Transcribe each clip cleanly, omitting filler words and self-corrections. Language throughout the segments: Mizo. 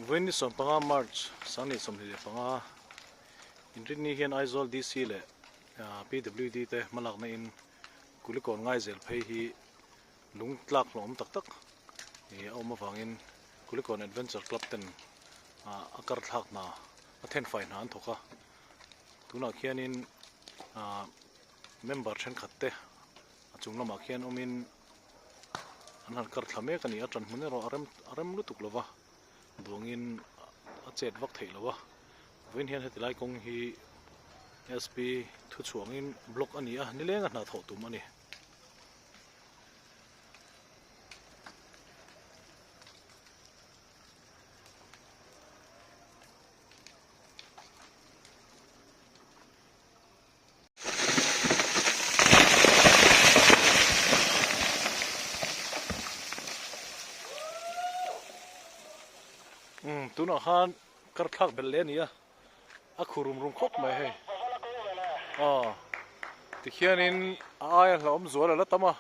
Vawiin ni 15 March 2025 Inrinni hian Aizawl DC leh PWD te hmalakna in Kulikawn Ngaizel phei hi lung tlak hlawm tak tak a awm avangin Kulikawn Adventure Club ten a kar thlak hna a thenfai hna an thawk a, tunah khianin member thenkhat te a chung lamah khian awmin an han kar thla mek a ni a, tan hmun erawh a rem a rem lutuk lo va, duangin a chet vak theih lo a, vawiin hian heti lai kawng hi sp thu chhuangin block a ni a, nileng a hna thawh tum a ni. Umm tunah khan kar thlak belh leh a ni a, a khu rum rum khawp mai hei. Aw tikhianin a aia hlauhawm zual a la tam a,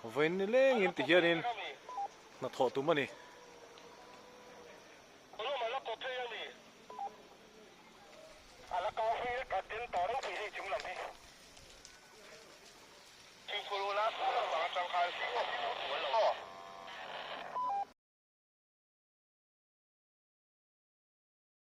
vawiin ni lengin tikhianin hnathawh tum a ni. A la kau hi a den tawh reng thei hei chung lam hi. Thingpui ula sual avang atang khan.